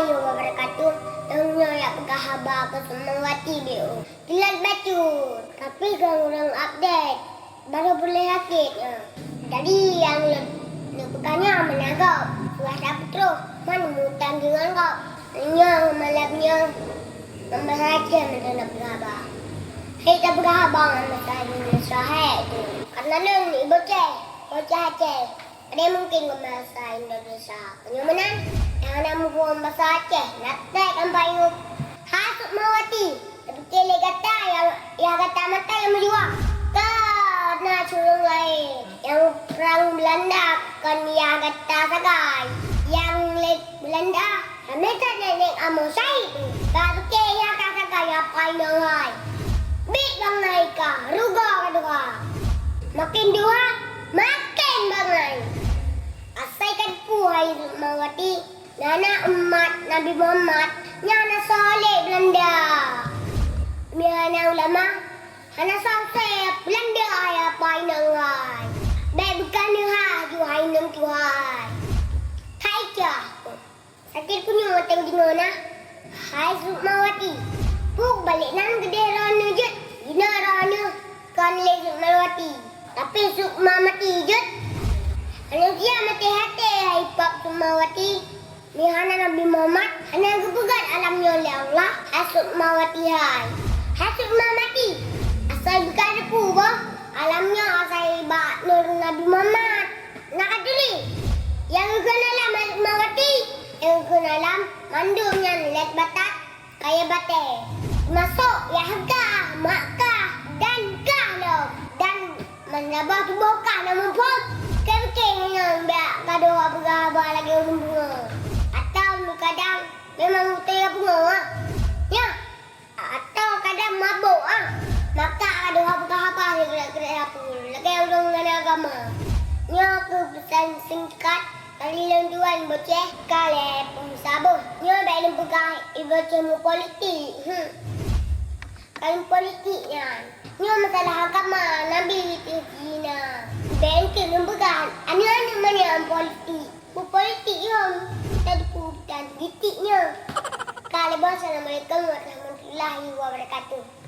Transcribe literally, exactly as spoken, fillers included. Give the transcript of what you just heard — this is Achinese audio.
Warahmatullahi wabarakatuh. Lôn nyoe jak peugah haba keu Sukmawati B O. Telat bacut, tapi keu ureuëng update, baru boleh sakét nyoe. Jadi nyang lôn, lôn peugah nyoe meunan gob, suah that peutroh, man mutang deungon gob. Nyoe malam nyoe, ngon bahasa Aceh mantong na peugah haba. Hai tapeugah haba ngon bahasa Indonesia hai tu. Karena lôn iboh Aceh, bocah Aceh. Ada mungkin ngon bahasa Indonesia. Nyoe meunan, nyang hana muphom bahasa Aceh, na treb lam payup. Hai Sukmawati, tapike lé gata nyang yah gata mata nyang meujuang. Ka na cureueng laén, nyang prang Beulanda kon yah gata sagai. Nyang lé Beulanda, ramé that nenek amoe syahid. Ka pike yah ka sagai nyang pai nyoe hai. Bit bangai ka, rugoe ka dua. Makin dua, makin bangai. Asai ka teupeu hai Sukmawati, na na umat Nabi Muhammad nyang hana soe lé Beulanda. Meuhana ulama, hana soe Beulanda hai apa inong hai. Bèk bukan neuha ju hai inong tu hai. Hai cah. Sakét punyueng watèe deungö na. Hai Sukmawati, peue balek nan geudeh droeneuh jeuet? Jinoe droeneuh kon lé Sukmawati, tapi Sukmawati jeuet. Manusia maté até hai pap Sukmawati. Meuhana Nabi Muhammad hana geupeugöt alam nyoe lé Allah, hai Sukmawati hai. Hai Sukmawati, asai beuka teupeu boh alam nyoe asai bak nur Nabi Muhammad. Na ka turi, nyang geukheun alam hai Sukmawati, nyang geukheun alam mandum nyan lét batat kayèe batèe. Teumasok yah gah, mak kah, dan kah lom. Dan meusaboh tuboh kah na muphom. Keu-keu ngon nyan bèk gadôh peugah haba lagèe ureueng beungoh. Atawa meukadang memang beutôi beungoh, ah. Nyoe. Atawa kadang mabök, ah. Maka gadôh peugah haba sikrek-krek sapeue lagèe ureueng hana agama. Nyoe kheueh peusan singkat dari lôn tuan Boceh ka lhèe peue saboh. Nyoe bèk lôn peugah i Boceh meupolitik. Hmm. Ka lôn politik nyan. Nyoe masalah agama Nabi teuh Cina. Bèk keuh lôn peugah aneuk-aneuk manyak politik. Meupolitik lom, tadi peubutan gitik nyoe. Ka lhèe boh, Assalamualaikum warahmatullahi wabarakatuh.